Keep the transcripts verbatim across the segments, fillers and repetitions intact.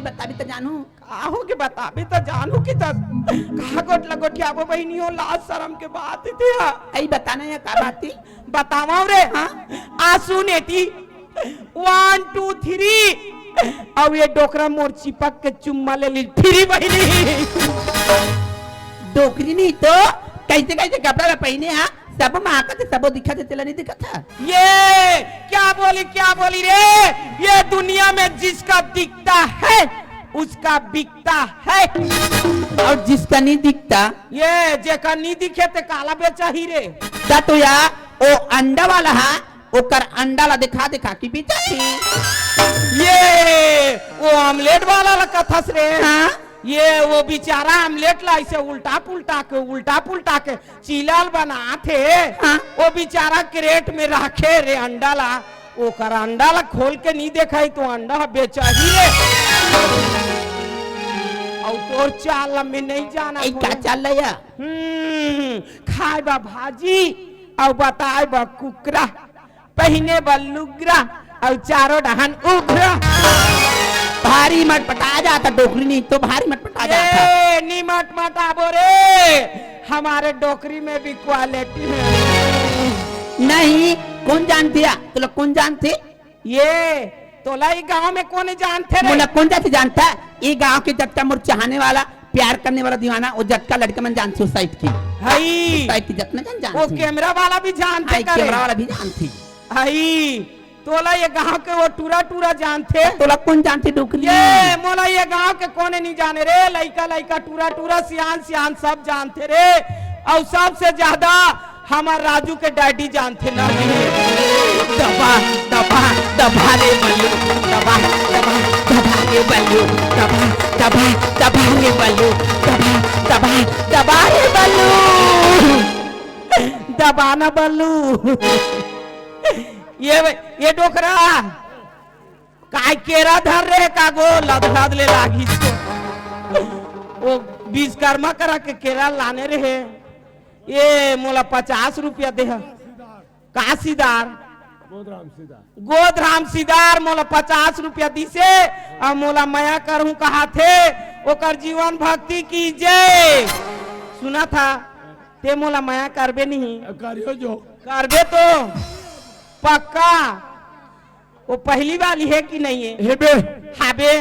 बताबे त जानहूं। का हो के बताबे त जानहूं कि त का गोठ ल गोठियाबो बहिनी हो, लाज शरम के बात हे तेहा। अई बताना या का बात हे? बतावंव रे। हाँ? आसू नेटी, one, two, three। अउ ये डोकरा मोर चिपक के चुम्मा ले ली फिरी बहिनी। डोकरी नहीं तो कैसे कैसे कपड़ा ला पहिने हा? सब मा आकत हे, सबो दिखत हे, तेला नहीं दिखत हे? ये क्या बोली, क्या बोली रे? ये दुनिया में जिसका दिखता है, उसका बिकता है। अउ जिसका नहीं दिखता? ये जेका नहीं दिखे ते काला बेचाही रे। ता तो या, ओ अंडा वाला हा, ओकर अंडा ला देखा देखा के बेचाही। ये वो आमलेट वाला ला कथस रे। हाँ? ये वो बेचारा आमलेट ला ऐसे उल्टा पुल्टा के, उल्टा पुल्टा के चीलाल बनाथे। हाँ। वो बेचारा क्रेट में राखे रे अंडा ला, ओकर अंडा ला खोल के नहीं देखाही तो अंडा ह बेचाही रे। अउ तोर चाल ला मैं नहीं जानत हंव। का चाल ला या? हम्म, खाए बा भाजी अउ बताए बा कुकरा, पहिने बा लुगरा अउ चारों डहन उघरा। भारी मटपटा जात हे डोकरी, नहीं तो भारी मटपटा जात हे। ए, नी मटमटाबो रे, हमारे डोकरी में भी क्वालिटी है। नहीं, कोन जानथे या? तोला कोन जानथे? ये तोला ई गांव में कोन जानथे रे? मोला कोन जाथे जानथे? ई गांव के जतका मोर चाहने वाला, प्यार करने वाला दीवाना, वो जतका लड़के मन जानथे उस साइड के। हई। उस साइड के जतना जन जानथे। वो कैमरा वाला भी जानथे का रे? कैमरा वाला भी जानथे। हई, तोला ये गांव के वो टूरा टूरा जानथे। तोला कोन जानथे डोकरी? ये मोला ये गांव के कोने नहीं जाने रे, लइका लइका, टूरा टूरा, सियान सियान सब जानथे रे। अउ सबसे ज्यादा हमर राजू के डैडी जानथे ना रे। दबा, दबा, दबा रे बल्लू, दबा, दबा, दबा रे बल्लू, दबा, दबा, दबा रे बल्लू, दबा, दबा, दबा रे बल्लू। दबा ना बल्लू। ये, ये डोकरा, काय केरा धर रहे का गो, लद लद ले लागी। वो विश्वकर्मा करा के केरा लाने रहे। ये मोला पचास रुपया दे ह। का सिदार? गोधराम सिदार। गोधराम सिदार मोला पचास रुपया दिसे, अउ मोला मया करहूं कहाथे, ओकर जीवन भक्ति की जय। सुनत हा, ते मोला मया करबे नहीं? करियो जो। करबे तो पक्का। वो पहली वाली हे कि नहीं हे? हेबे। हाबे।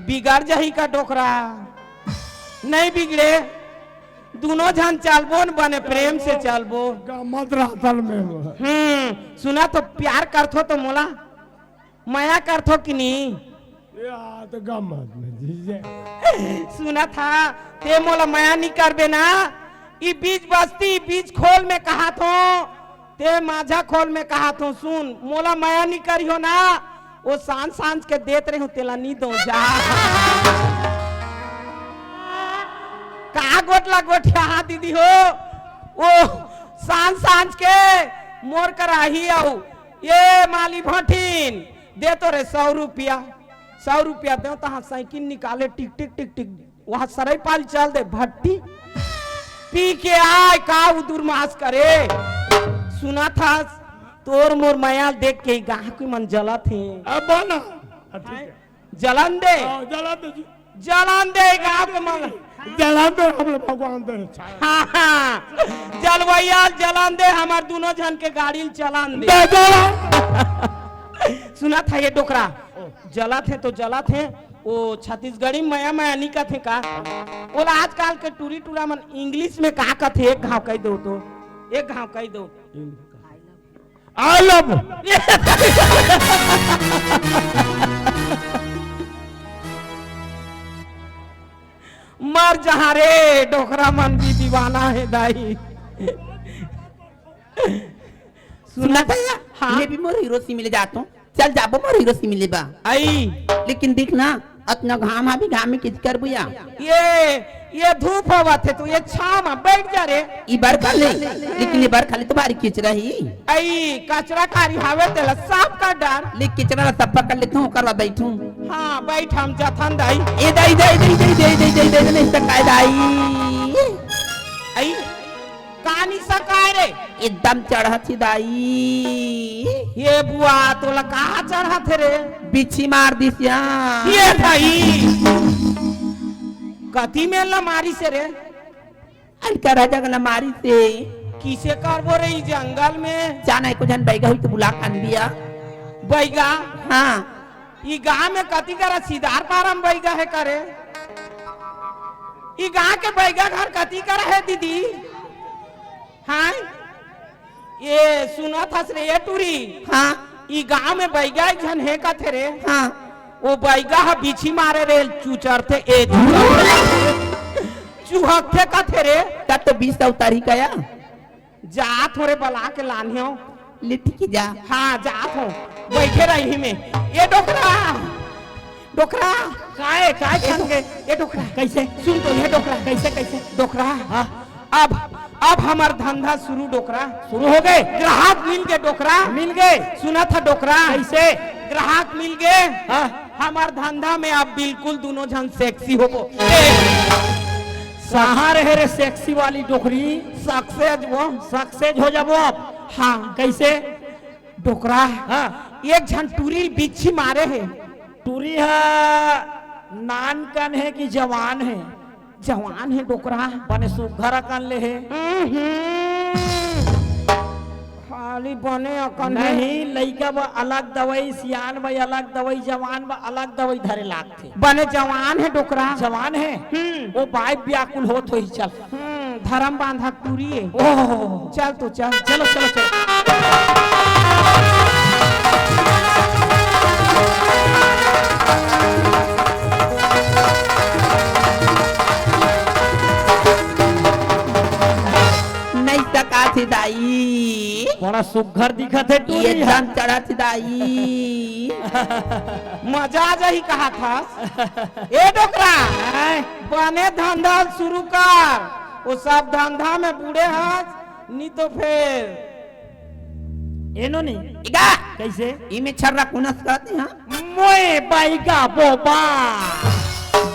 बिगड़ जाही का डोकरा? नहीं बिगड़े। दूनों झन चलबो न बने, प्रेम से चलबो। गमत रहतन में। हम्म, सुना तो प्यार करथो तो मोला मया करथो कि नहीं? या तो गमत में जीजे। सुनत हा, ते मोला मया नहीं करबे ना? ई बीच बस्ती, ई बीच खोल में कहाथों, ते माझा खोल में कहाथों, सुन, मोला मया नहीं करिहो ना, वो सांझ सांझ के देत रहे हूँ, तेला नहीं दो जा। का गोठला गोठिया हा दीदी हो, वो सांझ सांझ के मोर कराही आऊ, ये माली भटिन, दे तो रे सौ रुपया, सौ रुपया दे, तहाँ साइकिल निकाले, टिक टिक टिक टिक, वहाँ सरई पाल चल दे भट्टी, पी के आय का उदुरमास करे। सुनत हा, तोर मोर मया देख के गाहक मन जलत हे। अब ना। हाँ, ठीक है। जलन दे। हाँ, जलन दे जी। जलन दे गाहक मन। जलन दे, हम लोग भगवान दे। हाँ, हाँ। जलवैया जलन दे, हमार दोनों झन के गाड़ी ल चलन दे। दे जलन। सुनत हा ये डोकरा, जलत हे तो जलत हे, वो छत्तीसगढ़ी मया मया नहीं कथे का? बोला आजकल के टूरी टूरा मन English में का कथे, एक घाव कह दो तो, एक घाव कह दो। I love। मर जहाँ रे, डोकरा मन भी दीवाना हे दाई। सुनत हा? हाँ। मैं भी मोर हीरो से मिले जात हूँ। चल जाबो मोर हीरो से मिले बा। आई। लेकिन देख ना, अतना घाम हा भी घाम में किच करबो या। ये, ये धूप होवत हे तो ये छाव में बैठ जा रे। ई बार खाली, लेकिन ई बार खाली तुम्हारी किचरा ही। आई, कचरा कारी हावे तेला साफ कर डार। ले किचरा ला सफा कर लेथूं, ओकर बाद बैठूं। हाँ, बैठ हम जथन दाई। ए दाई, दाई, दाई, नहीं सकाय दाई। आई। का निसा काय रे? एकदम चढ़त हे दाई। ये बुआ, तोला कहाँ चढ़त हे रे? बिच्छी मार दिस या। ये भाई, कति मेर ला मारिस हे रे? अरे करा जगह ला मारिस हे। किसे करबो रे ई जंगल में? जाना एको झन बैगा होही त बुला के आन दिया। बैगा? हाँ। ई गांव में कति करा सिदार पारा म बैगा हे करे? ई गांव के बैगा घर कति करा हे दीदी? हाँ? ये सुनत हस रे, ये टूरी? हाँ। ई गांव में बैगा एक झन हे कथे रे। हाँ। वो बैगा ह बिछी मारे रे, चुचरथे, ए, चुचरथे। चुहकथे कथे रे। त तो बीस अवतारी कया? जात हो रे, बला के लान्हेव। ले ठीक हे, जा। हाँ, जात हो। बैठे रही में। ये डोकरा। डोकरा। काय, काय ए, छन के? ए डोकरा। कैसे? सुन तो, ये डोकरा। कैसे, कैसे? डोकरा। हाँ। अब, अब हमर धंधा शुरू डोकरा। शुरू हो गए? ग्राहक मिल गए डोकरा। मिल गए? सुनत हा डोकरा। कैसे? ग्राहक मिल गए। हाँ। हमर धंधा में अब बिल्कुल दुनों झन sexy होबो। ए, कहाँ रहे रे sexy वाली डोकरी? Success वो। Success हो जाबो अब। हाँ। कैसे? डोकरा। हाँ। एक झन टूरी बिच्छी मारे हे। टूरी ह नान कन हे कि जवान हे? जवान हे डोकरा। बने सुग्घर अकन ले हे। हम्म। खाली बने अकन हे। नहीं, लइका बर अलग दवाई, सियान बर अलग दवाई, जवान बर अलग दवाई धरे लागथे। बने जवान हे डोकरा। जवान हे? हम्म। वो बाई व्याकुल होत होही, चल। हम्म, धरम बांधा टूरी हे। ओह। चल तो चल। चलो, चलो, चलो। नहीं सकाथे दाई। बड़ा सुग्घर दिखत हे टूरी ये ह। दम चढ़त हे दाई। मजा आ जाही कहाथस। ए डोकरा, हैं? बने धंधा शुरू कर। वो सब धंधा में बूड़े हस, नी तो फेर। ए नोनी। इगा। कैसे? इमे छर्रा कुनस करत हे, हाँ? मोए बैगा बोबा।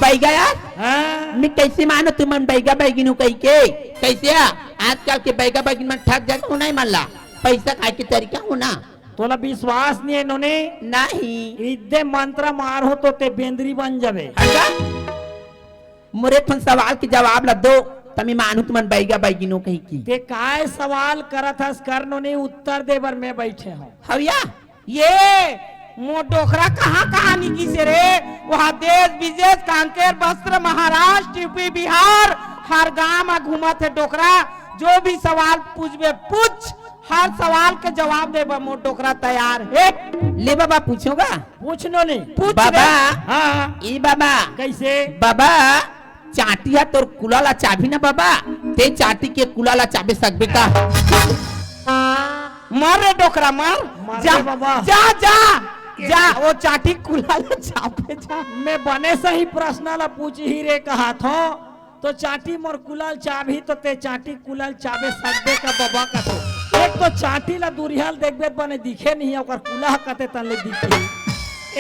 बैगा यार? हाँ? मैं कैसे मानों तुमन बैगा बैगिन हो कहिके? कैसे आ? आजकल के बैगा बैगिन मन ठग जाथे, हो नहीं मन ला। पैसा खाए के तरीका हो ना। तोला विश्वास नहीं हे नोनी? नहीं। इद्दे मंत्र मारहूं तो ते बेंदरी बन जाबे। अच्छा? मोर एक ठन सवाल के जवाब ला दो, त मैं मानहूं तुमन बैगा बैगिन हो कहिके। ते काय सवाल करत हस कर नोनी, उत्तर दे बर मैं बैठे हूँ। हव या? ये मोर डोकरा कहाँ कहाँ नी गिसे रे? वहाँ देश विदेश, कांकेर, बस्तर, महाराष्ट्र, यूपी, बिहार, हर गांव में घूमत हे डोकरा। जो भी सवाल पूछबे पूछ, हर सवाल के जवाब दे बर मोर डोकरा तैयार हे। ले बाबा, पूछोगा? पूछ नोनी। पूछ बाबा। रे। हाँ। ए बाबा। कैसे? बाबा, चांटी ह तोर कुला ला चाबही ना बाबा, ते चांटी के कुला ला चाबे सकबे का? मर रे डोकरा, मर। मर जा, रे बाबा। जा, जा, जा, वो चांटी कुला ला चाबे जा। मैं बने सही प्रश्न ला पूछही रे कहाथों। तो चांटी मोर कुला ल चाबही तो ते चांटी कुला ल चाबे सकबे का बबा कथे। एक तो चांटी ला दूरिहा ले देखबे त बने दिखे नहीं, ओकर कुला ह कते तन ले दिखे।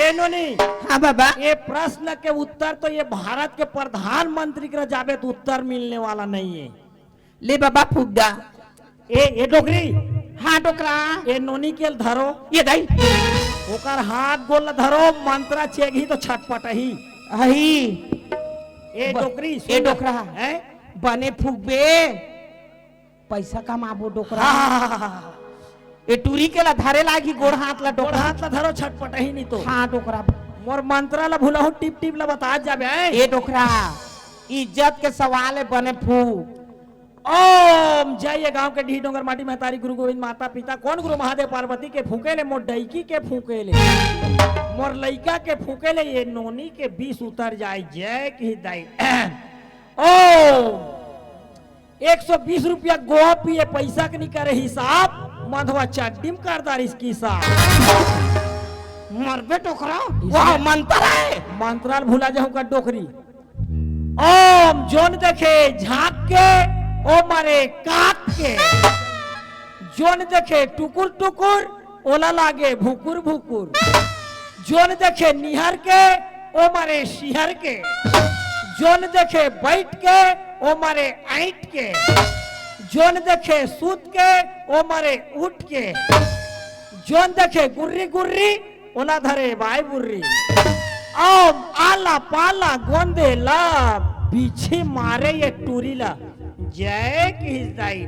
ए नोनी। हाँ बाबा। ये प्रश्न के उत्तर तो ये भारत के प्रधानमंत्री करा जाबे तो उत्तर मिलने वाला नहीं है। ले बाबा फूक दा। ए, ए डोकरी। हाँ, डोकरा। ए नोनी के ल धरो। ये दाई। ओकर हाथ गोड़ ल धरो, मंत्रा चेगही तो छटपटही। अही। ए ब-, डोकरी, ए सुन। डोकरा। हैं? बने फूकबे, पैसा कमाबो डोकरा। हाँ, हाँ, हाँ, हाँ। ए टूरी के ला धरे लागी गोड़ हाथ ला गोड़ डोकरा। हाथ ला धरो, छटपटही नहीं तो। हाँ, डोकरा। मोर मंत्रा ला भुलाहू, टिप टिप ला बता जाबे, हैं? ए डोकरा, इज्जत के सवाल है, बने फूक। ओम जय ये गांव के ढीठ डोंगर माटी महतारी गुरु गोविंद माता पिता। कौन गुरु महादेव पार्वती के फूके ले, मोर डईकी के फूके ले, मोर लइका के फूके ले, ये नोनी के बीस उतर जाए, जय की दाई। ओम एक सौ बीस रुपया गोवा पिए पैसा के नहीं करे हिसाब, मधवा चड्डी में कर दारिस की साहब। मरबे डोकरा, इसे वाह मंत्र है। मंत्राल भुला जाऊं का डोकरी। ओम जोन देखे झांक के, ओ मारे काक के। जोन देखे टुकुर टुकुर, ओला लागे भुकुर भुकुर। जोन देखे निहर के, ओ मारे सिहर के। जोन देखे बैठ के, ओ मारे ऐंठ के। जोन देखे सूत के, ओ मरे उठ के। जोन देखे गुर्री गुर्री, ओला धरे बाय बुर्री। ओम आला पाला गोंदे ला, बिछी मारे ये टूरी ला। जय किहिस दाई।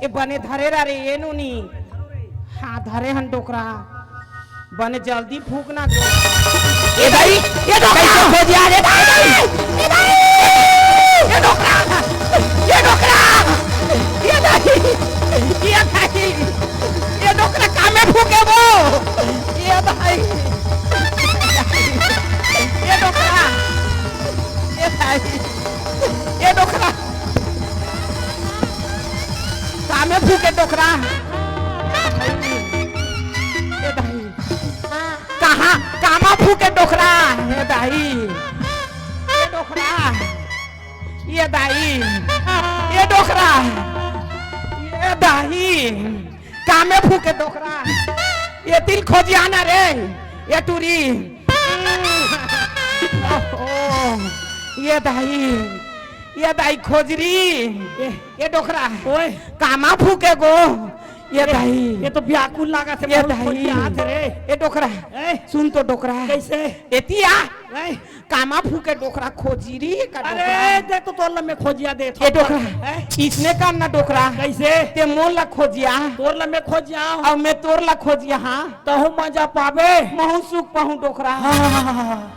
ए बने धरे रा रे, ए नोनी। हाँ, धरे हन डोकरा। बने जल्दी फूंक ना। ए दाई, ए डोकरा। कैसे खोजिया रे दाई? ए दाई, ए डोकरा, ए डोकरा, ए दाई, ए दाई, ए डोकरा कामे फूंके वो? ए दाई, ए डोकरा, ए दाई, ए डोकरा। कामे फूंके डोकरा। ए दाई। कहाँ, कामा फूंके डोकरा। ए दाई। ए डोकरा। ए दाई। ए डोकरा। ए दाई। कामे फूंके डोकरा। ए तिल खोजिया ना रे। ए टूरी। ओहो। ए दाई। ए दाई खोजरी। ए, ए डोकरा। ओए। कामा फूंके गो। ए ए, दाई। ए तो व्याकुल लागत हे, ए बहुत दाई। खोजियात हे रे। ए डोकरा। ए। सुन तो डोकरा। कैसे? एतिया। ए। कामा फूंके डोकरा खोजरी का अरे, डोकरा। दे तो तोर लम्मे खोजिया दे। ए डोकरा। ए। इसने काम ना डोकरा। कैसे? ते मोर ला खोजिया। तोर लम्मे खोजिया। अउ मैं तोर ला खोजिया, हाँ। तहु मजा पाबे। महू सुख पाहूं डोकरा। हाँ, हाँ, हाँ, हाँ।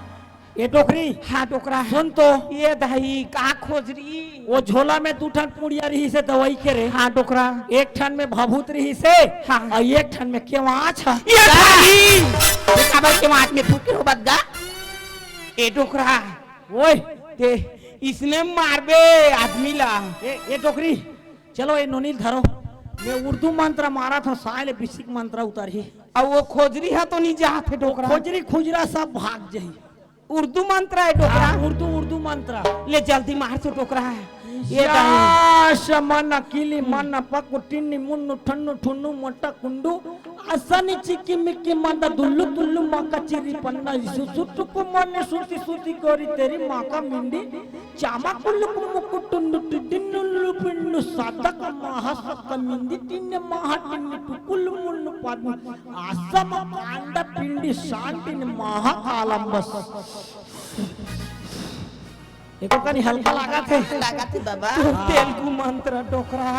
ए डोकरी। हाँ, डोकरा। सुन तो। ए दाई, का खोजरी? वो झोला में दू ठन पुड़िया रहिसे दवाई के रे। हाँ, डोकरा। एक ठन में भभूत रहिसे, हाँ। अउ एक ठन में केवाच ह। ए दाई, ते काबर केवाच में फूंके हो बदगा? ए डोकरा। ओए। ते इसने मारबे आदमी ला। ए, ए डोकरी, चलो ए नोनी ल धरो। मैं उर्दू मंत्र मारत हंव, साले बिसिक मंत्र उतरही। अउ वो खोजरी ह तो नहीं जात हे डोकरा। खोजरी खुजरा सब भाग जाही। उर्दू मंत्र हे डोकरा। हाँ, उर्दू, उर्दू मंत्र। ले जल्दी मार तो डोकरा। ए दाई। या शमन किली मन पकु टिन्नी मुन्नु ठन्नु ठुन्नु मोटा कुंडू। असनी चिकी मिकी मंदा दुल्लु दुल्लु माका चिरी पन्ना इसु सुटुकु मन सुती सुती गोरी तेरी माका मिंडी। चामा कुल्लु कुम्मु कुटुंडु टिडिन्नु लुपिन्नु सादक महासक मिंदी टिन्ने महा टिन्नी टुकुल मुन्नु पादु। आसम कांड पिंडी शांतिन महाकालंबस। एको कनी हल्का लागत हे। लागत हे बाबा। तेलुगु मंत्र डोकरा।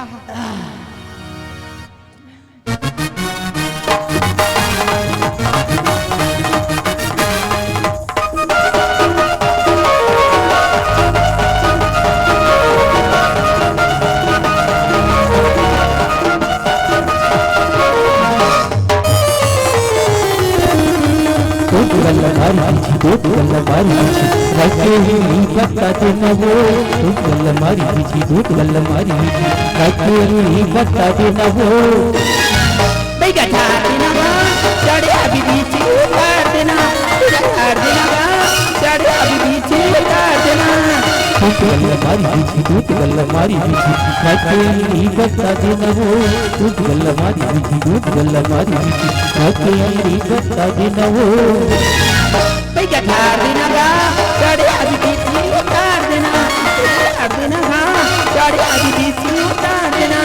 दो गल्ला मारी दीछी, दो गल्ला मारी दीछी, राखे ही बता देना वो। दो गल्ला मारी दीछी, दो गल्ला मारी दीछी, राखे ही बता देना वो। बेटा झाड़ देना गा, चढ़े अभी बीच उतार देना। बेटा झाड़ देना गा, चढ़े अभी बीच उतार देना। दो गल्ला मारी दीछी, दो गल्ला मारी दीछी, राखे ही बता देना वो। दो गल्ला मारी दीछी, दो गल्ला मारी दीछी, राखे ही बता देना वो। भैया झाड़ देना गा, गाड़ी आदि बीच में उतार देना। झाड़ देना गा, गाड़ी आदि बीच में उतार देना।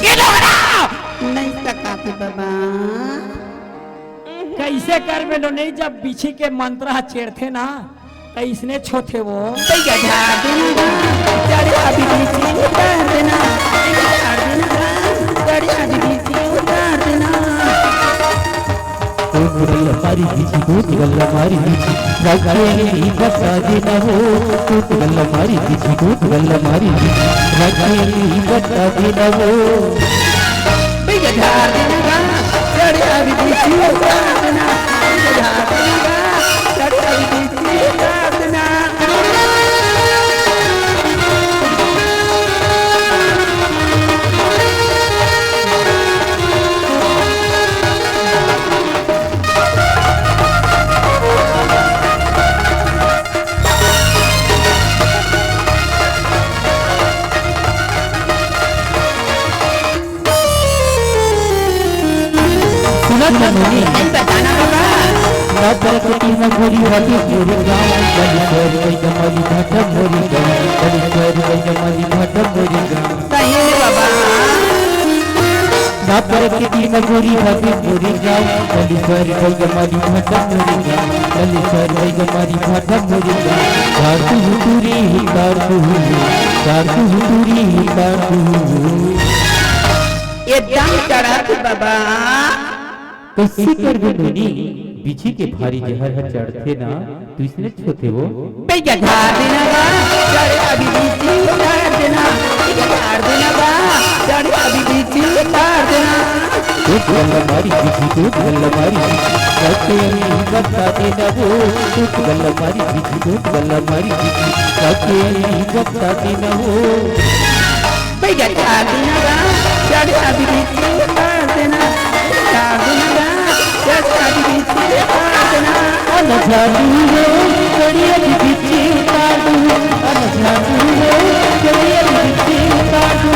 ये डोकरा! नहीं सकाते बाबा। कैसे करबे नोनी, जब बिछी के मंत्र ह छेड़थे ना, त इसने छोथे वो। भैया झाड़ देना, चढ़े अभी बीच में उतार देना। भैया झाड़ देना, चढ़े अभी बीच में उतार देना। टूट गल्ला मारी बिछी, टूट गल्ला मारी बिछी, रखेली बता देना हो। टूट गल्ला मारी बिछी, टूट गल्ला मारी बिछी, रखेली बता देना हो। भैया झाड़ देना गा, चढ़िया भी बिछी उतार देना। भैया झाड़ देना गा, चढ़िया भी बिछी उतार देना। सुनत हन नोनी? बताना बाबा। ना प्रकृति में गोरी भाभी गोरी गाँव, बलि स्वर वैगमाली भाटा मोरी गाँव, बलि स्वर वैगमाली भाटा मोरी गाँव। सही में बाबा। ना प्रकृति में गोरी भाभी गोरी गाँव, बलि स्वर वैगमाली भाटा मोरी गाँव, बलि स्वर वैगमाली भाटा मोरी गाँव। तार तू हुतुरी, तार तू हुतुरी, तार तू हुतुरी, तार तू हुतुरी। एकदम चढ़त बाबा। कइसे करबे नोनी, बिछी के भारी जहर ह चढ़थे ना, तू इसने छोते वो। भैया झाड़ देना बा, चढ़ अभी बिछी उतार देना। भैया झाड़ देना बा, चढ़ अभी बिछी उतार देना। टूट गल्ला मारी बिछी, टूट गल्ला मारी बिछी, कते बता देना वो। टूट गल्ला मारी बिछी, टूट गल्ला मारी बिछी, कते बता देना वो। भैया झाड़ देना बा, चढ़ अभी बिछी उतार देना। झाड़ देना बा, चढ़ अभी बिछी उतार देना। अन झाड़ू हो, चढ़ अभी बिछी उतार दू। अन झाड़ू हो, चढ़ अभी बिछी उतार दू।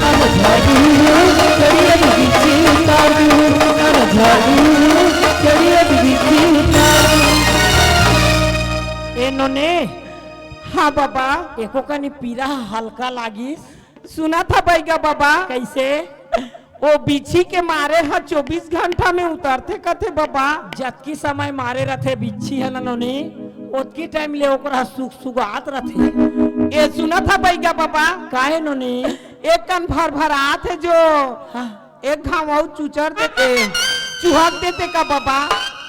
अन झाड़ू हो, चढ़ अभी बिछी उतार दू। अन झाड़ू हो, चढ़ अभी बिछी उतार दू। ए नोनी। हाँ बाबा। एको कनी पीरा हल्का लागिस। सुनत ह बइगा बाबा। कइसे? ओ बिच्छी के मारे ह चौबीस घंटा में उतरथे कथे बाबा। जतकी समय मारे रथे बिच्छी ह न नोनी, ओतकी टाइम ले ओकरा सुगसुगात रथे। ए सुनत ह बइगा बाबा। काहे नोनी? एक कन भरभरात हे जो हाँ। एक घाव अउ चुचर देते, चुहक देते का बाबा?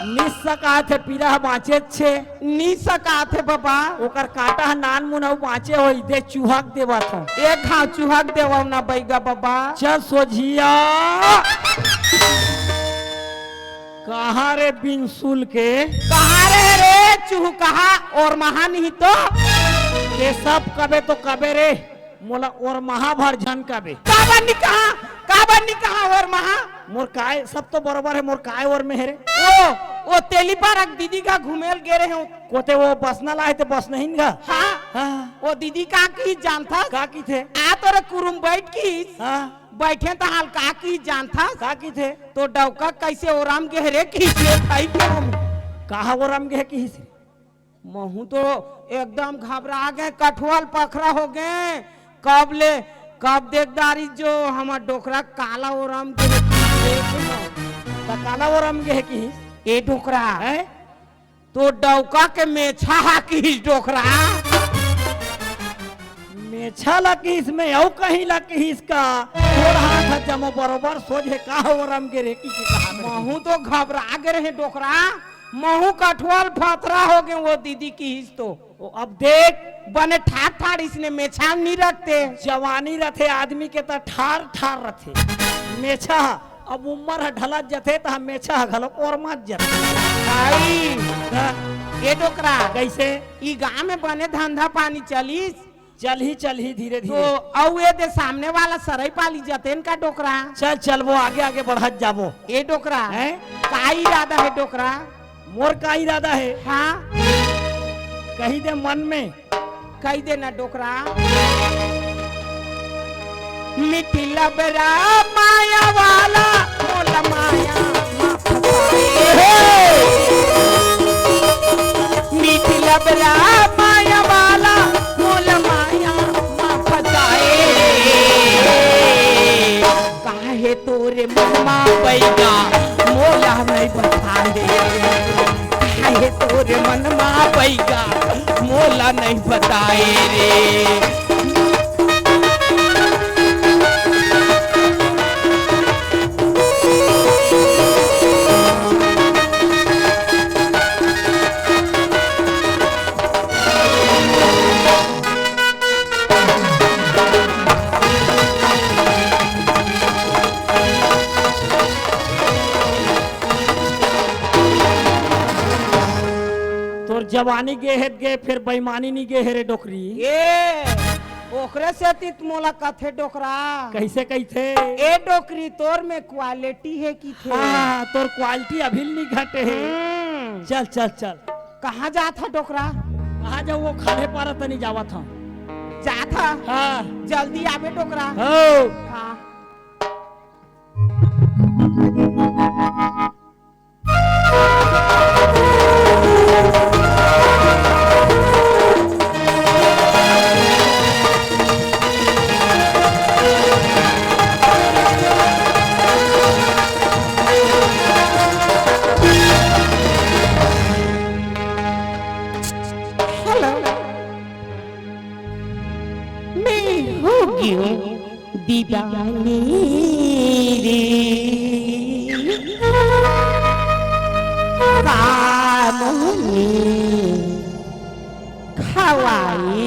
नि सकात हे, पीरा ह बाँचे छे। नि सकात हे बाबा। ओकर काँटा ह नानमुन अउ बाँचे होही, दे चुहक देवत हँव। एक घाव चुहक देवव ना बइगा बाबा। चल सोझिया। कहाँ रे बिनसुल के? कहाँ रे रे चुहकहा ओरमहा नहीं तो? ये सब कबे तो कबे रे। मोला ओरमहा भर झन कबे। काबर नि कहा, काबर नि कहा ओरमहा? मोर काय, सब तो बरोबर हे, मोर काय ओरमे हे रे? ओ, ओ तेली पारक दीदी का घुमेल गे रहे हँव। कोते ओ बसना लाए ते बसनहिन गा? हाँ। हाँ। ओ दीदी का किहिस जानथस? का किथे? आ तोरे कुरुम बइठ किहिस। हाँ। बइठे तहाँ ल का किहिस जानथस? का किथे? तोर डौका कइसे ओरम गे हे रे किहिस ले भाई के हम। कहाँ ओरम गे हे किहिस? महूँ तो एकदम घबरा गे, कठुआ ल पखरा हो गे। कब ले, कब देख डारिस जो हमर डोकरा काला ओरम गे हे। त काला ओरम गे हे किहिस? ए डोकरा, हैं? तोर डौका के मेछा हा किहिस डोकरा। मेछा ला किहिस में अउ कहीं ला किहिस का? तोर हाथ ह जम्मो बरोबर सोझ हे, का ओरम गे रे किहिस कहा रे? महूँ तो घबरा गे रहें डोकरा। महूँ कठुआ ल पखरा हो गेंव ओ दीदी किहिस तो। ओ, अब देख। बने ठाढ़ ठाढ़ इसने मेछा ल नि रखते। जवानी रथे आदमी के त ठाढ़ ठाढ़ रथे। मेछा ह, अब उमर ह ढलत जथे त मेछा ह घलो ओरमत जथे। भाई, हाँ। ए डोकरा। कइसे? ई गाँव में बने धंधा पानी चलिस? चलही, चलही, धीरे, तो धीरे। अउ ए दे सामने वाला सरई पाली जतेन का डोकरा। चल, चल, वो आगे, आगे बढ़त जाबो। ए डोकरा, हैं? का इरादा हे डोकरा? मोर का इरादा हे? हाँ। कही दे मन में। कही दे ना डोकरा। मिट्टी लबरा माया वाला, मोला माया मा फसाए। मीठ लबरा माया वाला, मोला माया मा फसाए। काहे तोरे मन मा बइगा, मोला नहीं बताए। काहे तोरे मन मा बइगा, मोला नहीं बताए रे। जवानी गे हे त गे, फेर बेईमानी नी गे हे रे डोकरी। ए, ओकरे सेती त मोला कथे डोकरा। कइसे कहिथे? ए डोकरी, तोर में quality हे कहिथे। हाँ, तोर quality अभी नी घटे हे। हम्म। चल, चल, चल। कहाँ जात ह डोकरा? कहाँ जाहूँ, वो खाल्हे पारा तनी जावत हँव। जात ह? हाँ। जल्दी आबे डोकरा। हो। हाँ। Hello। मैं हो गयो दीवानी रे, कामनी खवाई।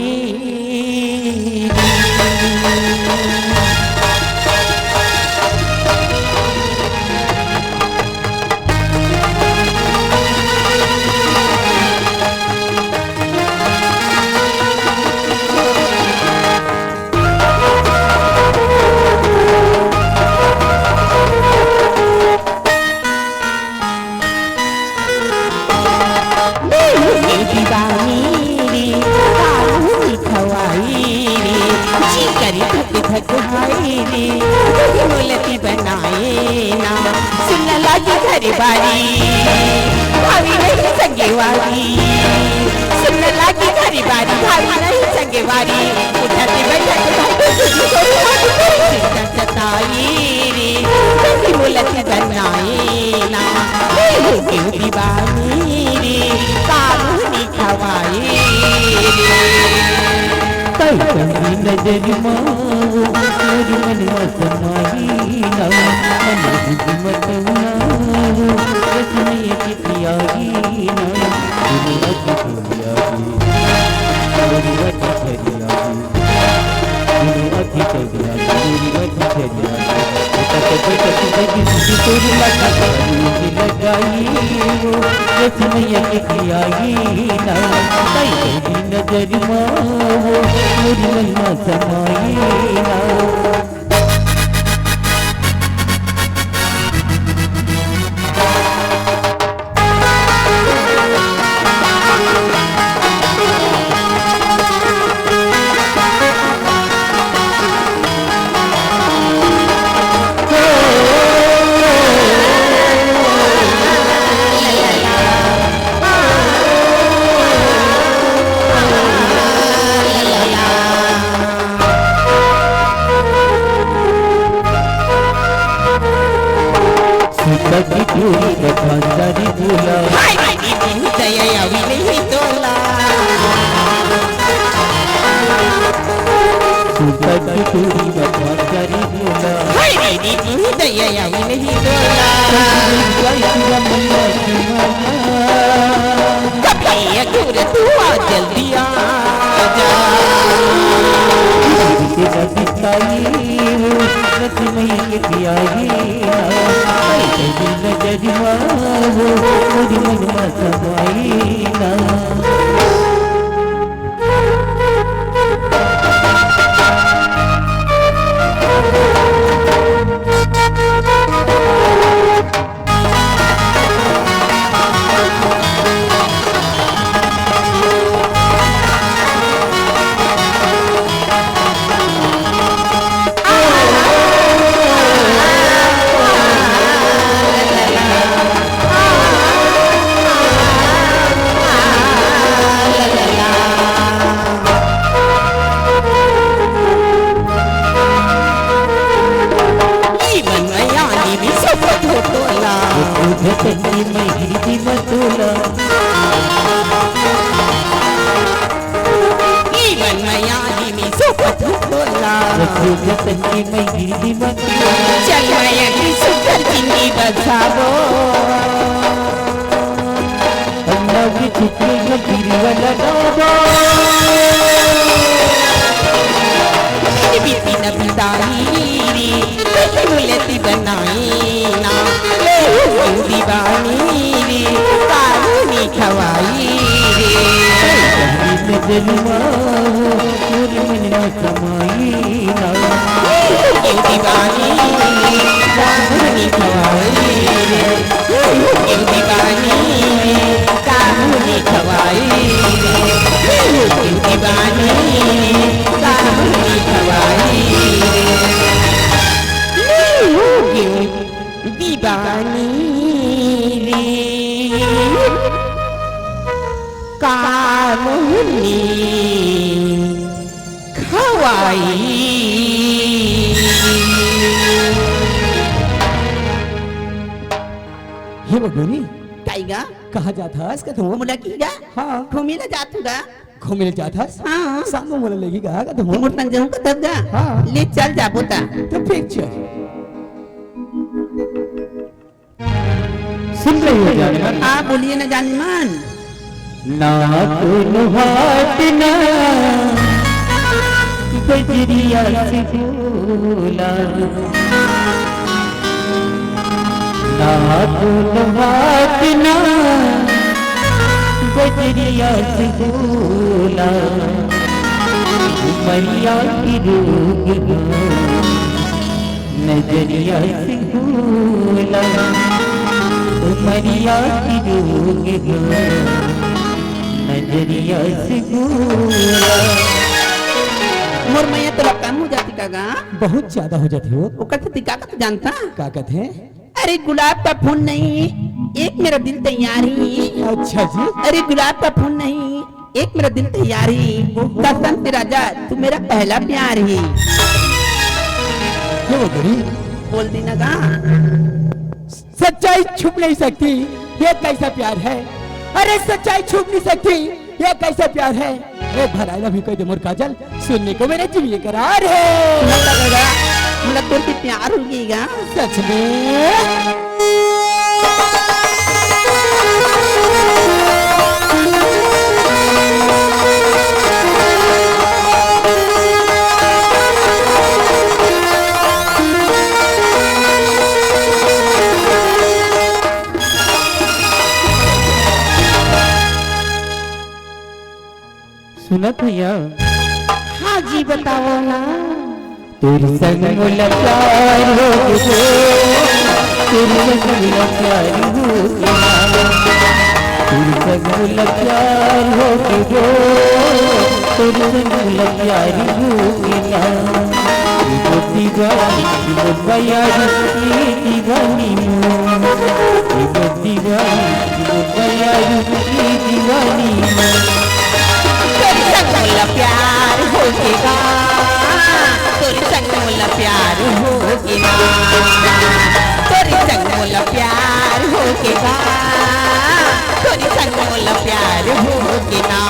मेरे दीवानी रे, कानूनी खवाई रे, जी करी धक धक हाय रे, मोलती बनाए ना, सुन लागी घर बारी, भावी नहीं संगे वाली, सुन लागी घर बारी, भावी नहीं संगे वाली, उठती बैठती भाई तुझी को हाथ करी, सिर सताई रे, कभी मोलती बनाए ना, मैं हो गई दीवानी रे, कानूनी खवाई रे। कई कई नजर माओ, मोर मन में समाई ना, मन बुझ मत ना, रस में ये प्यारी ना, दुनिया की दुनिया की, दुनिया की दुनिया की। नजर माओ, मोर मन में समाई ना। सुतत टूरी के भंडारी बोला। हाय, मेरी बहू दया आवी नहीं तोला। सुतत टूरी के भंडारी बोला। हाय, मेरी बहू दया आवी नहीं तोला। जय श्री राम मैया की माला। कभी अधूर तू आ जल्दी आ जा। तेरा दिखाई वो रस में ये प्यारी ना, ऐसे दिल नजर मारो, मुझ मन में समाई ना। जीवन में यानी भी सब हो तोला। वो तुझे तंगी में ही जीवन तोला। जीवन में यानी भी सब हो तोला। वो तुझे तंगी में ही जीवन तोला। चल मैं अभी सुखर जिंदगी बसावो। अल्लाह की छुट्टी में गिरी वाला बाबा। बीती न बिताई रे, मुलती बनाई ना, ले हो दीवानी रे, कानूनी खवाई रे। जनुआ हो, मोर मन में समाई ना। दीवानी, राम धुनी खवाई रे। दीवानी, राम धुनी खवाई रे। दीवानी, राम धुनी खवाई रे। दीवानी रे। काम नी खवाई। हे भगवानी, काई गा? कहाँ जात हस? कथो मोला की गा? हाँ। घूमे ला जात हूँ गा। घूमे ला जात हस? हाँ। साथ में मोला लेगी गा? कथो मोर संग जाऊँ कथस गा? हाँ। ले चल जाबो ता। तो फिर चल। सुन रही हो जाने मन? हाँ, बोलिए ना जाने मन। ना कोनो बात ना बजरिया से बोला, ना कोनो बात ना बजरिया से बोला, मैया की रोग हो। नजरिया से बोला, उमरिया की रोग हो, नजरिया से बोला। मोर मैया तोला कम हो जाती का गा? बहुत ज्यादा हो जाती हो। ओकर से का का जानता? का कहते हैं? अरे गुलाब का फूल नहीं, एक मेरा दिल तैयार ही। अच्छा जी। अरे गुलाब का फूल नहीं, एक मेरा दिल तैयार ही। ओहो। कसम से राजा, तू मेरा पहला प्यार ही। क्यों गरी? बोल देना गा। सच्चाई छुप नहीं सकती, ये कैसा प्यार है? अरे सच्चाई छुप नहीं सकती, ये कैसा प्यार है? ए भराइला भी कह दे मोर काजल, सुनने को मेरे जी ये करार है। मोला लगा, मोला तोर से प्यार हो गई गा। सच में? सुनत हया? हाँ जी, बताओ ना। तोर संग मोला प्यार हो गे, तोर संग मोला प्यार हो गे। तोर संग मोला प्यार हो गे, तोर संग मोला प्यार हो गे। दीवानी, दीवानी, दीवानी। तोर संग मोला प्यार हो गे गा, तोर संग मोला प्यार हो गे गा, तोर संग मोला प्यार हो गे गा, तोर संग मोला प्यार हो गे ना।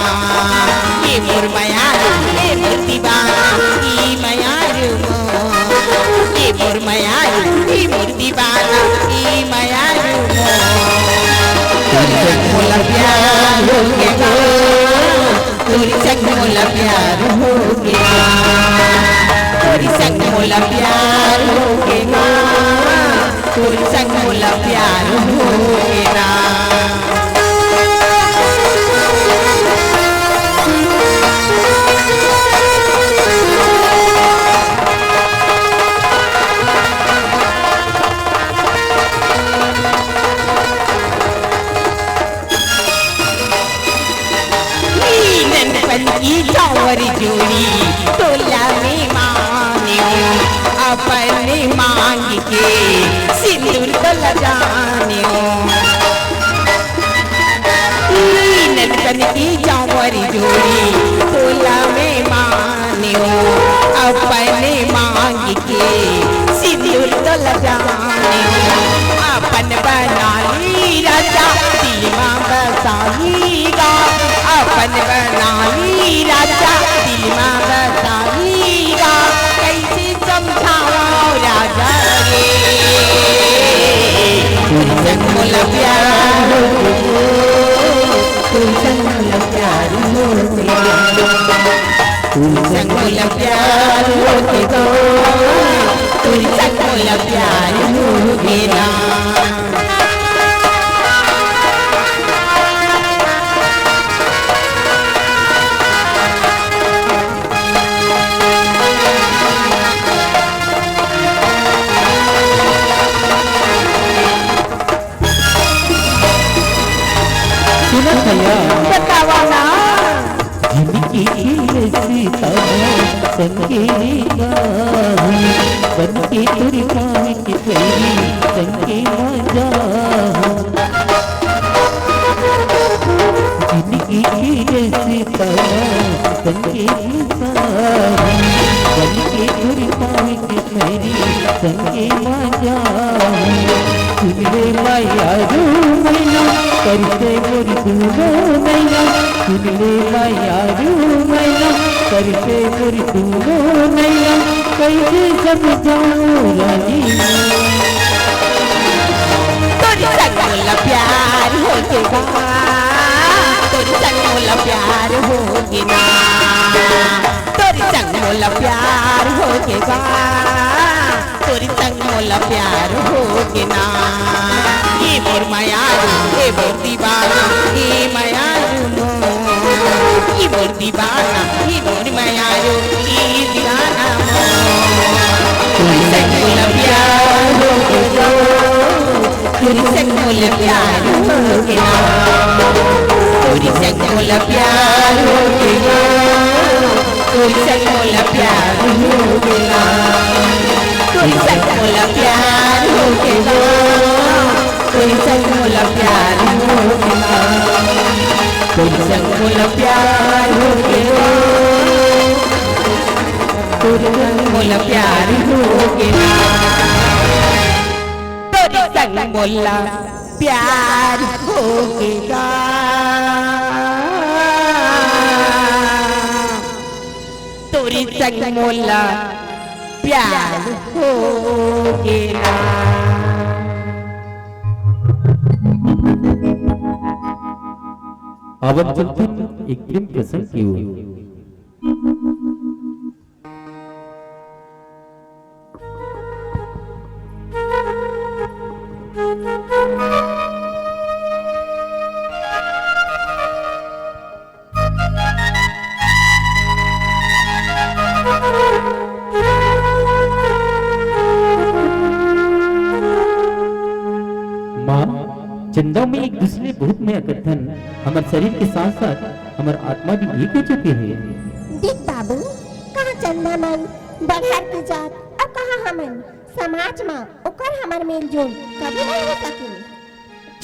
ये मोर मयारू, ये मोर दीवाना, ई मयारू मोर, ये मोर मयारू, ये मोर दीवाना, ई मयारू मोर। तोर संग मोला प्यार हो गे गा, तोर संग मोला प्यार हो गे गा, तोर संग मोला प्यार हो गे गा, तोर संग मोला प्यार हो गे गा। ननपन की चांवर जोड़ी तोला में मान्यो, अपन मांग के सिंदूर तोला जान्यो। ननपन की चांवर जोड़ी तोला में मान्यो, अपन मांग के सिंदूर तोला जान्यो। अपन बना ली राजा, दिल मा बसा ली गा। अपन बना ली राजा, दिल मा बसा ली गा। कैसे समझावं राजा रे, तोर संग मोला प्यार हो गे, तोर संग मोला प्यार हो गे। तोर संग मोला प्यार हो गे गा, तोर संग मोला प्यार हो गे ना। भैया। बतावा ना। जिनकी की रस्ता संगे गाहू, बन के तुरकान के पैरी संगे मजा। जिनकी की रस्ता संगे गाहू, बन के तुरकान के पैरी संगे मजा। सुन ले मयारू मैना, करिसे मोर दूनो नैना। सुन ले मयारू मैना, करिसे मोर दूनो नैना। कइसे समझाऊं रानी। तोर संग मोला प्यार होगे बा, तोर संग मोला प्यार होगे ना, तोर संग मोला प्यार होगे बा। तोर संग मोला प्यार होगे ना। ए मोर मयारू, ए मोर दीवाना, ए मयारू मोर। ए मोर दीवाना, ए मोर मयारू, ए दीवाना मोर। तोर संग मोला प्यार होगे ना। तोर संग मोला प्यार होगे ना। तोर संग मोला प्यार होगे ना। तोर संग मोला प्यार होगे ना। तोर संग मोला प्यार होगे ना। तोर संग मोला प्यार होगे ना। तोर संग मोला प्यार होगे ना। तोर संग मोला प्यार होगे ना। तोर संग मोला प्यार होगे गा। तोर संग मोला प्यार होगे ना। आवत चलथन एक प्रेम प्रसंग के ओर। माँ, चंदा में एक दूसरे बहुत मया करथन, हमर शरीर के साथ साथ हमर आत्मा भी एक हो चुके हे। देख बाबू, कहाँ चंदा मन बड़हर के जात अउ कहाँ हमन समाज म ओकर हमर मेलजोल कभी नहीं हो सके।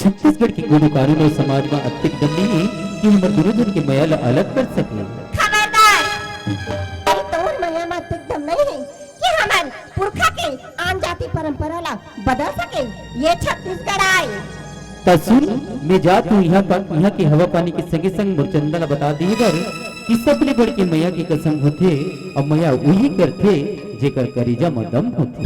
छत्तीसगढ़ के कोनो कानून अउ समाज म अतेक दम नहीं हे कि हमर दोनों झन के मया ल अलग कर सके। खबरदार! अरे तोर मया म अतेक दम नहीं हे कि हमर पुरखा के आन जाति परंपरा ला बदल सके। ये छत्तीसगढ़ आय। त सुन, मैं जात हूँ इहाँ पर, इहाँ के हवा पानी के संगे संग मोर चंदा ला बता दिए बर कि सबले बढ़ के मया के कसम होथे, अउ मया उही करथे जेकर करेजा म दम होथे।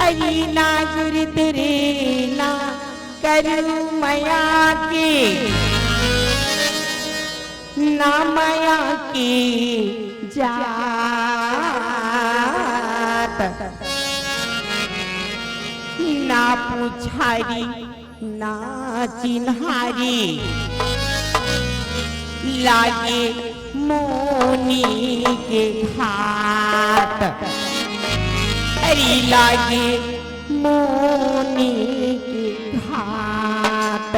अरे ना गुरु तेरे ना करू मया के, ना मया के जात, ना पुछारी ना चिन्हारी लागे मोनी के घाट। अरे लागे मोनी के घाट।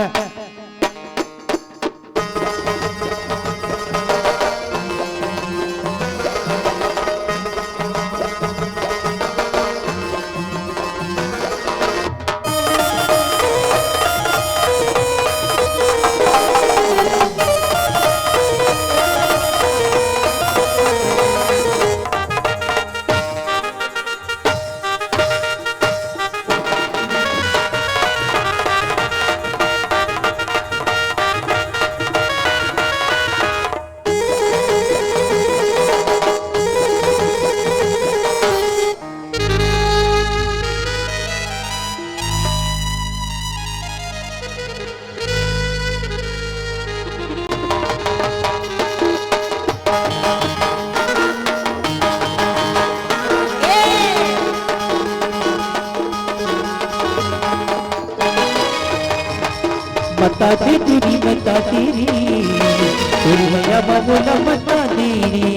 मता दे तेरी, मता तेरी, तेरी मैया बाबूला मता तेरी,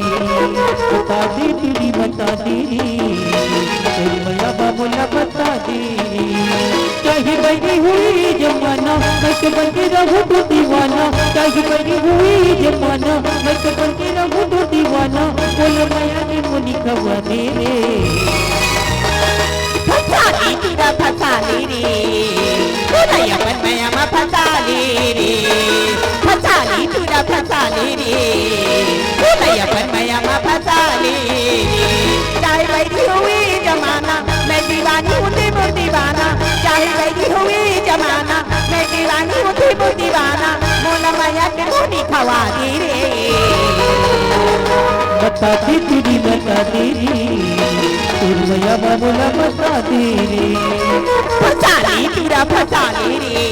मता दे तेरी बता दे रे, तोर मया बा मोला बता दे रे। चाहे बनी हुई जमाना, मैं तो बन के रहूं तो दीवाना। चाहे बनी हुई जमाना, मैं तो बन के रहूं तो दीवाना। मोला मया के मोनी खवा दे रे। फसाली टूरा फसाली रे, तू नहीं अपन मया मा फसाली रे। फसाली टूरा फसाली रे, तू नहीं अपन मया मा फसाली रे। चाहे बैरी हुई जमाना, मैं दीवानी हूँ ते मोर दीवाना। चाहे बैरी हुई जमाना, मैं दीवानी हूँ ते मोर दीवाना। मोला मया के मोनी खवा दे रे। बता दे तेरी बता दे रे, तोर मया बा मोला बता दे रे। फसाली टूरा फसाली रे,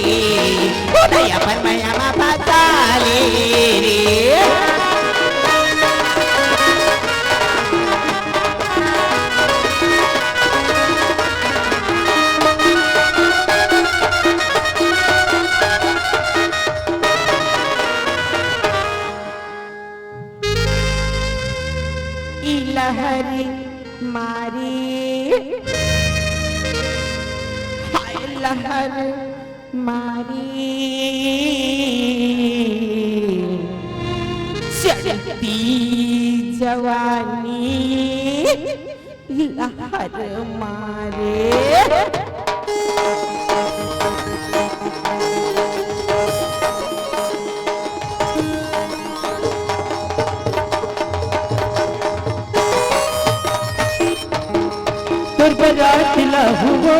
तू नहीं अपन मया मा फसाली रे। ई लहर मारी, हाय लहर मारी, चढ़ती जवानी लहर मारे। तोर बरात लाहू हो,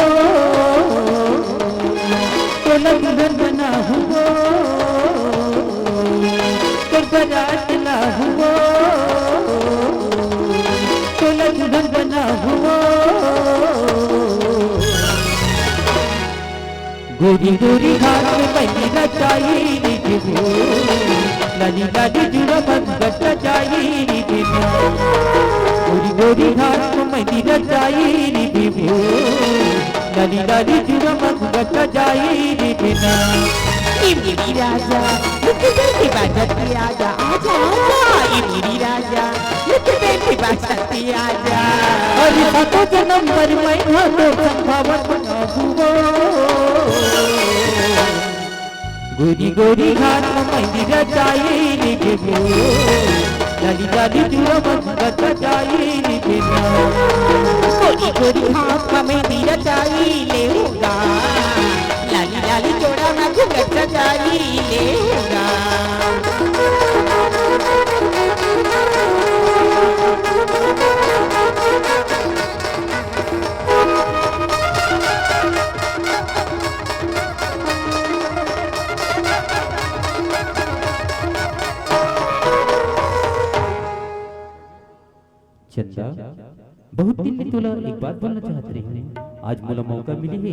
तोला दुल्हन बनाहू हो, तोर बरात लाहू हो, तोला दुल्हन बनाहू हो। गोरी गोरी हाथ में मेहंदी रचाई रिझबो, लाली लाली जुड़ा मन गट जाई रिझबो। गोरी गोरी हाथ में मेहंदी रचाई रिझबो, लाली लाली जुड़ा मन गट जाई रिझबो। इमली राजा, लुक दे के बाजत के आजा, आजा, आजा, इमली राजा। लुक दे के बाजत के आजा। अरे सातों जन्म भर मैं हाँ तो संभावत ना हुआ। गोरी गोरी हाथ में मेहंदी रचाई लिखबो, लाली लाली जुड़ा मन रचाई लिखबो। गोरी गोरी हाथ में मेहंदी रचाई लेहूंगा, लाली लाली जोड़ा में घूंघट सजाई लेहूंगा। चंदा, बहुत दिन ले तोला एक बात बोलना चाहत रही हूँ। आज मोला मौका मिले हे,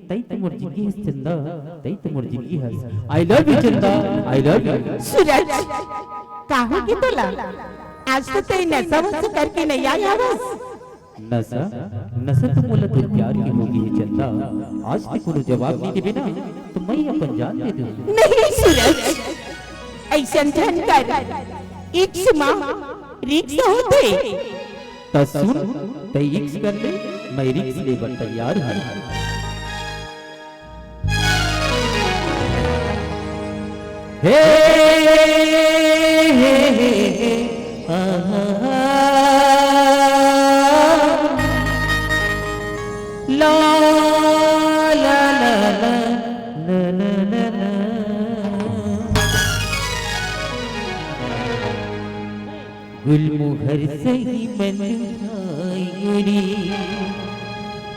तई तो मोर जिंदगी हस चंदा, तई तो मोर जिंदगी हस। I love you Chanda, I love you। सूरज, का हो गे तोला? आज तो तई नशा वशा करके नहीं आया बस। नशा, नशा तो मोला तोर प्यार के होगे हे चंदा। आज ते कोनो जवाब नहीं देबे ना, तो मैं अपन जान दे दूँ। नहीं सूरज, अइसन झन कर, इश्क मा रिस्क होथे। त सुन, तै इश्क कर ले, मैं रिस्क ले बर तैयार हूँ। हे, हे, हे, हे, आ, आ, आ, ला, ला, ला, ला, ना, ना, ना, ना। गुलमोहर सही मन भाई गोरी,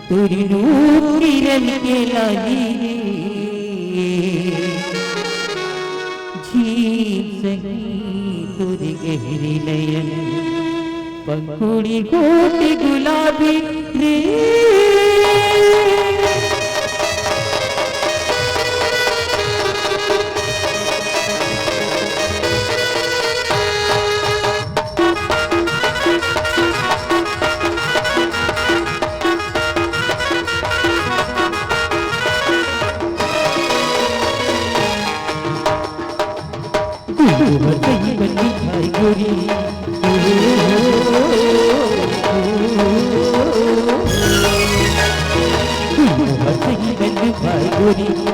तोर रूप किरण के लाली रे। झीम सही तोर गहरे नयन, पंखुड़ी गोट गुलाबी रे। गुलमोहर सही मन भाई गोरी।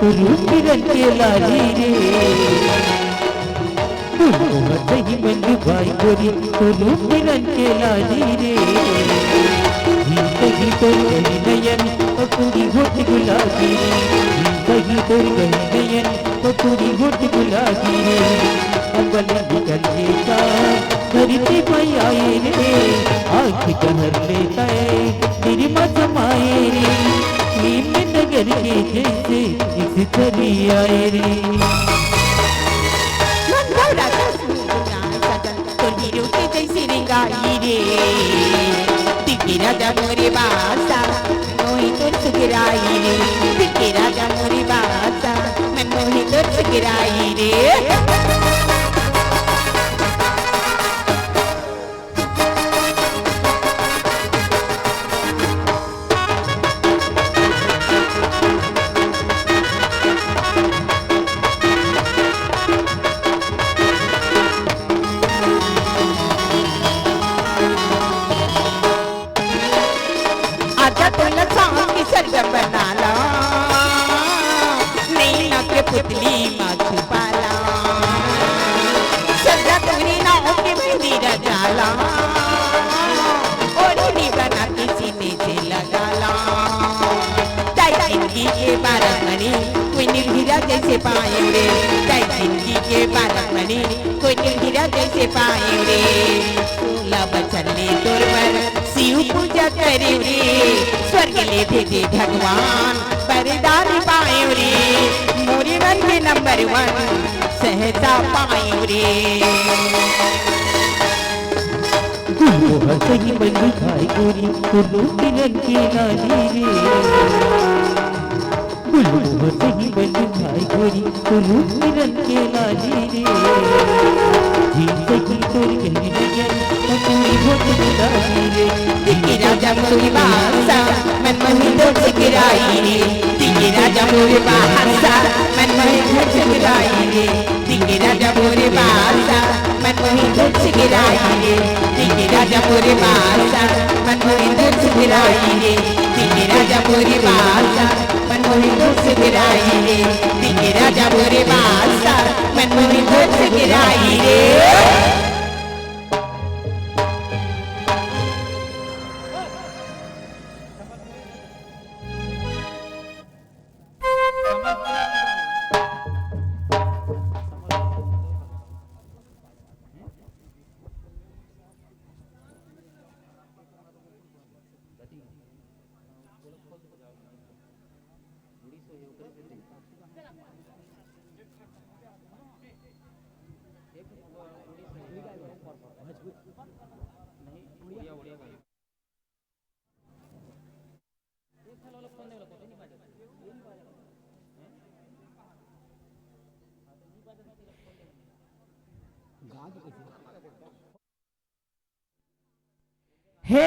रूप रंग के लाली रे, फूल मोहर सही मंजू भाई गोरी, रूप रंग के लाली रे। भीतरी तोर गली नयन, ओ पूरी होठ गुलाबी रे। भीतरी तोर गली नयन, ओ पूरी होठ गुलाबी रे। अम्बल निकल लेता धरती पे आए रे, आँख ठहर लेता है निरमा समाए रे। नीम नगर के जैसे इस झरी आए रे। मंगल राजा सूरज सजन, तोर हीरो के जैसे रेंगाई रे। दिल के राजा मोरे बासा, मोही तोर सुगराई रे। दिल के राजा मोरे बासा, मन मोही तोर सुगराई रे। आजा तोला चांद के सरगम बना ला, नैना के पुतली मा छुपा ला। सजा तोरे नाम के मेहंदी रचा ला, ओढ़नी बना के सीने से लगा ला। ताई जिंदगी के बारह मणि, कोई निर्गिरा जैसे पाए रे। ताई जिंदगी के बारह मणि, कोई निर्गिरा जैसे पाए रे। सोलह बछर ले तोर बर शिव पूजा करेव रे, स्वर्ग ले भेजे भगवान, वरदान पाएव रे, मोरे मन के नंबर वन सहजा पाएव रे। गुलमोहर सही मंजू भाई गोरी, रूप रंग के लाली रे। गुलमोहर सही मंजू भाई गोरी, रूप रंग के लाली रे। जी सखी तोर कहनी नयन, पतली होठ गुलाबी रे। दिल के राजा मोरे बासा, मन मोही तोर सुगराई रे। दिल के राजा मोरे बासा, मन मोही तोर सुगराई रे। दिल के राजा मोरे बासा, मन मोही तोर सुगराई रे। दिल के राजा मोरे बासा, मन मोही तोर सुगराई रे। दिल के राजा मोरे बासा, मन मोही तोर सुगराई रे। दिल के राजा मोरे बासा, मन मोही तोर सुगराई रे। हे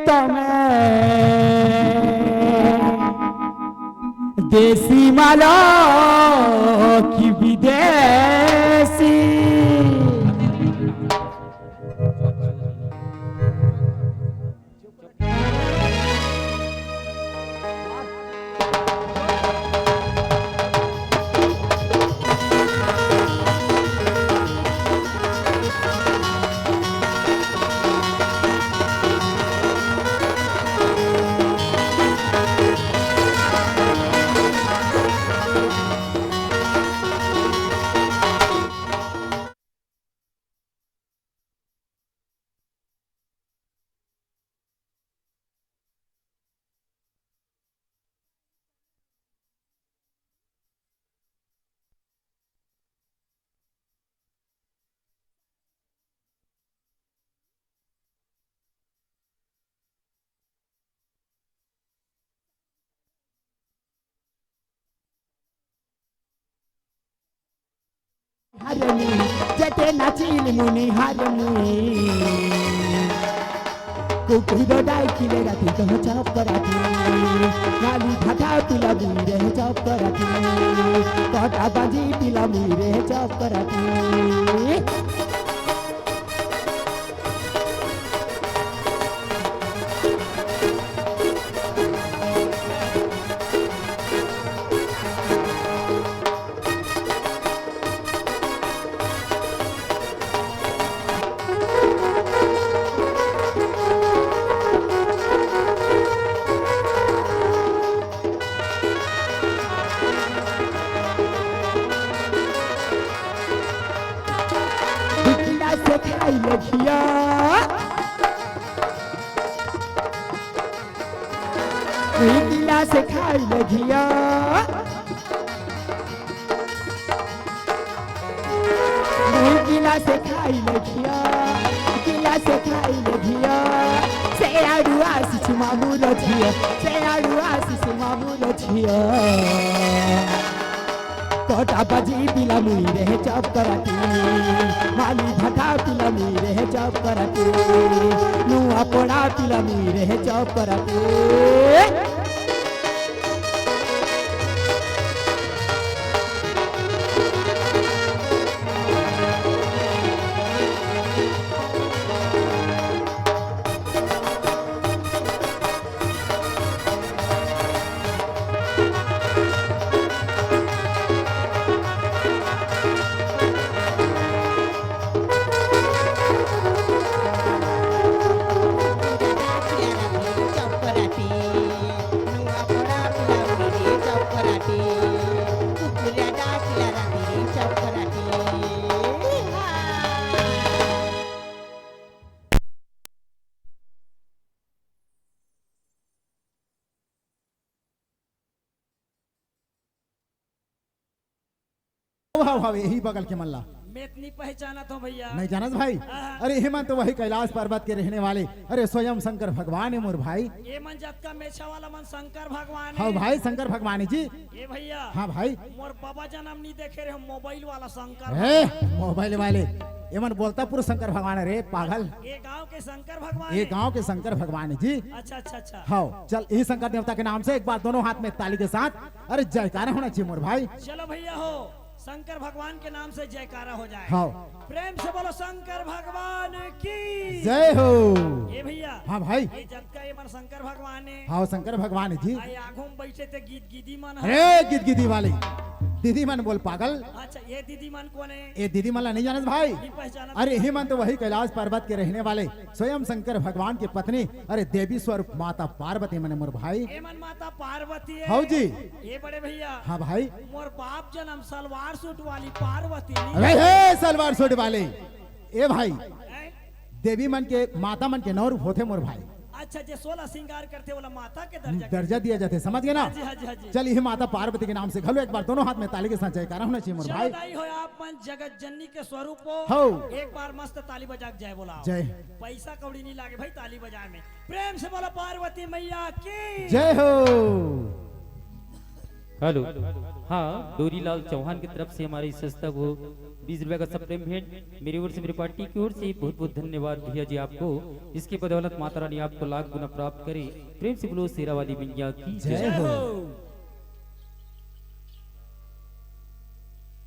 तमे देसी मालो कि विदेशी। हरनी, जते नाचिल मुनि हरनी। कुकुरो डाई किले राती कह चपराती। नाली भाटा पिला मुई रहे चपराती। कटा बाजी पिला मुई रहे चपराती। से खाई ले घिया, दुई गिलास से खाई ले घिया, गिलास से खाई ले घिया, से आड़ुआ सिसु मामू लछिया, से आड़ुआ सिसु मामू लछिया। कोटा बजी पिला मुई रहे चप कराती, माली भटा पिला मुई रहे चप कराती, नुआ पोड़ा पिला मुई रहे चप कराती। हव, हव, यही बगल के मन ला। मैं तो नहीं पहचानत हूँ भैया। नहीं जानत भाई? हाँ। अरे, ये मन तो वही कैलाश पर्वत के रहने वाले, अरे, स्वयं शंकर भगवान है मोर भाई। ये मन जतका मेछा वाला मन शंकर भगवान है। हाँ भाई, शंकर भगवान है जी। ए भैया। हाँ भाई। मोर बाबा जन्म नहीं देखे रहे, मोबाइल वाला शंकर ए, भगवान। मोबाइल वाले। ये मन बोलता पुरुष शंकर भगवान है रे, पागल। ये गांव के शंकर भगवान ये है। गांव के शंकर भगवान है जी। अच्छा, अच्छा, अच्छा। हाँ, चल, यही शंकर देवता के नाम से एक बार दोनों हाथ में ताली के साथ अरे जयकारा होना चाहिए मोर भाई। चलो भैया हो, शंकर भगवान के नाम से जयकारा हो जाए। हाँ। प्रेम से बोलो शंकर भगवान की जय हो। ये भैया। हाँ भाई। ये जतका ये मन शंकर भगवान है। हाँ, शंकर भगवान है जी। आई आगू में बैठे थे गीत गीदी मन है। अरे गीत गीदी वाली दीदी मन बोल पागल। अच्छा, ये दीदी मन कौन है? ये दीदी मन ला नहीं जानत भाई? नहीं पहचानत। अरे यही मन तो वही कैलाश पर्वत के रहने वाले स्वयं शंकर भगवान की पत्नी, अरे देवी स्वरूप माता पार्वती मने मोर भाई। ए मन माता पार्वती है। हौ जी। ये बड़े भैया। हाँ भाई। मोर बाप जन्म सलवार सूट वाली पार्वती नहीं। अरे हे सलवार सूट वाले, ए भाई, हैं? देवी मन के, माता मन के नौ रूप होथे मोर भाई। अच्छा, जे सोलह श्रृंगार करथे, ओला माता के दर्जा दर्जा दिया जाथे, समझ गए ना? हाँ जी, हाँ जी, हाँ जी। चल, यही माता पार्वती के नाम से घलो एक बार दोनों हाथ में ताली के साथ जयकारा होना चाहिए मोर चलो भाई। दाई हो, आप मन जगत जननी के स्वरूप हो। हौ। एक बार मस्त ताली बजा के जय बोलाओ। जय। पैसा कौड़ी नहीं लागे भाई ताली बजाए में। प्रेम से बोलो पार्वती मैया की। जय हो। हेलो, हाँ, डोरीलाल चौहान की तरफ से हमारी संस्था को बीस रुपए का सप्रेम भेंट, मेरी ओर से, मेरी पार्टी की ओर से बहुत बहुत धन्यवाद भैया जी आपको। इसकी बदौलत माता रानी आपको लाख गुना प्राप्त करे। प्रेम से बोलो शेरा वाली मैया की जय जय हो। हो।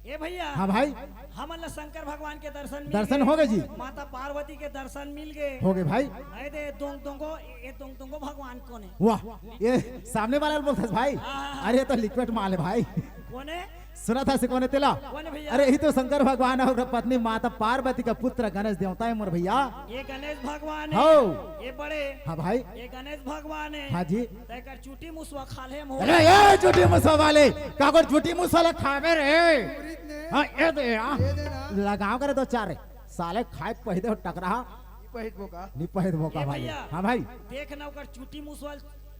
ए भैया। हाँ भाई। हमन ला शंकर भगवान के दर्शन मिल दर्शन गए। हो गए जी। माता पार्वती के दर्शन मिल गए। हो गए भाई। अरे दे दोंग दोंगो, ये दोंग दोंगो भगवान कौन है? वाह, ये सामने वाला बोलता है भाई। हाँ, हाँ, हाँ। अरे ये तो लिक्विड माल है भाई। कौन है? सुना था से कौन है तेला? कौन है भैया? अरे यही तो शंकर भगवान और पत्नी माता पार्वती का पुत्र गणेश देवता है मोर भैया। ये गणेश भगवान है। हौ। ये बड़े। हाँ भाई। ये गणेश भगवान है। हाँ जी। तेकर चूटी मुसवा खा ले हम हो। अरे ये चूटी मुसवा वाले, काकर चूटी मुसवा ला खाबे रे? अमृत ने हाँ, ये दे यार। ये दे ना। लगाओ करे दो चार रे। साले खाए पहिदे हो टकरा। नहीं पहिदबो का? नहीं पहिदबो का ए भाई? भैया, हाँ भाई। देख ना ओकर चूटी मुसवा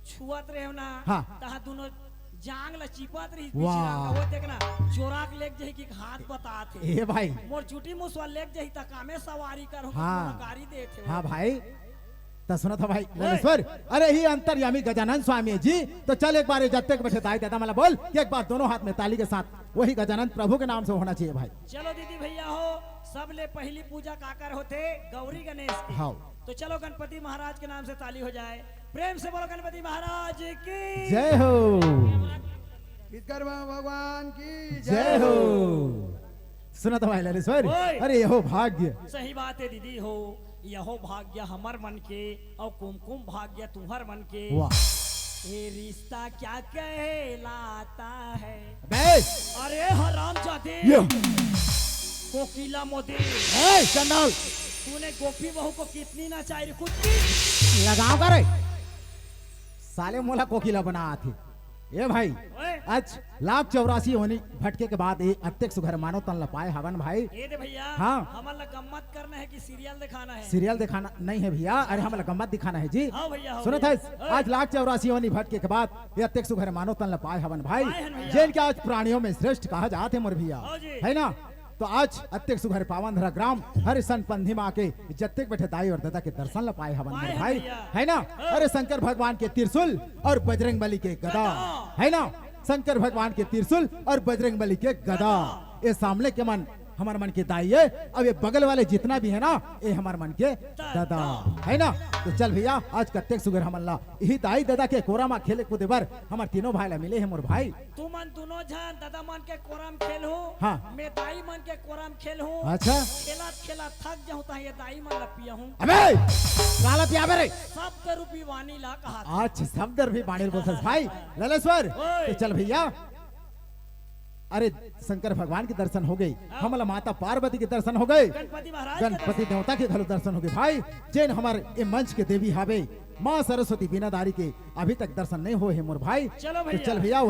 छुअत रहे हो ना। हाँ। तहाँ दोनों जांग ला चिपत रही वाह। पीछे ना, वो देख ना, चोरा के लेके जाही कि हाथ बतात हे। ए भाई। मोर चूटी मुसवा लेके जाही त कामे सवारी कर हो, हाँ। गाड़ी देत हे। हाँ भाई। त सुनत ह भाई ओए। ललेश्वर, अरे ही अंतर्यामी गजानन स्वामी जी, तो चल एक बार ये जत्ते के बैठे दाई दादा मला बोल कि एक बार दोनों हाथ में ताली के साथ वही गजानन प्रभु के नाम से होना चाहिए भाई। चलो दीदी भैया हो, सबले पहली पूजा काकर होथे? गौरी गणेश की। हाँ। तो चलो गणपति महाराज के नाम से ताली हो जाए, प्रेम से बोलो गणपति महाराज की जय हो। विश्वकर्मा भगवान की जय हो। सुनत ह भाई ललेश्वर, ओए। अरे यहो भाग्य। सही बात है दीदी हो, यहो भाग्य हमर मन के और कुमकुम भाग्य तुम्हर मन के। वाह। ये रिश्ता क्या कहलाता है? बे। अरे हराम जादे। ये। कोकिला मोदी। ए, चंडाल। तूने गोपी बहू को कितनी नचाई रे कुत्ती? लगाओ करे। साले मोला कोकिला बना आथे। ए भाई, ओए। आज लाख चौरासी योनि भटके के बाद ये अतेक सुघर मानव तन ल पाए हवन भाई। ए दे भैया, हाँ। हमन ला गम्मत करना है कि सीरियल दिखाना है? सीरियल दिखाना नहीं है भैया, अरे हमन ला गम्मत दिखाना है जी। हाँ भैया, हाँ सुनत भैया। हस, आज लाख चौरासी योनि भटके के बाद ये अतेक सुघर मानव तन ल पाए हवन भाई, पाए हन भैया। जेन के आज प्राणियों में श्रेष्ठ कहा जात हे मोर भैया, हाँ जी। है ना? तो आज अतेक सुघर पावन धरा ग्राम हरिसन पंथी मा के जतेक बइठे दाई और ददा के दर्शन ल पाए हवन मोर पाए हन भाई, भैया। है ना? हाँ। अरे शंकर भगवान के त्रिशूल और बजरंग बली के गदा, गदा। है ना? शंकर भगवान के त्रिशूल और बजरंग बली के गदा। ये सामने के मन हमर मन के दाई है, अब ये बगल वाले जितना भी है ना, ये हमर मन के ददा, है ना? तो चल भैया, आज कतेक सुघर हमन ला यही दाई ददा के कोरा मा खेले कूदे बर हमर तीनों भाई ला मिले हे मोर भाई। तुमन दोनों झन ददा मन के कोरा म खेलहू, हाँ। मैं दाई मन के कोरा म खेलहू। अच्छा। खेलत खेलत थक जाहूं त ये दाई मन ला पियाहूं। अबे, काला पियाबे रे। शब्द रूपी वाणी ला कहा। अच्छा, शब्द रूपी वाणी बोलथस भाई। ललेश्वर, ओए। तो चल भैया, अरे शंकर भगवान के दर्शन हो गे, हमला माता पार्वती के दर्शन हो गे, गणपति महाराज के गणपति देवता के घलो दर्शन हो गे भाई, जेन हमर ए मंच के देवी हावे माँ सरस्वती बीनाधारी के अभी तक दर्शन नहीं होए हे मोर भाई। चलो तो भैया। चल भैया,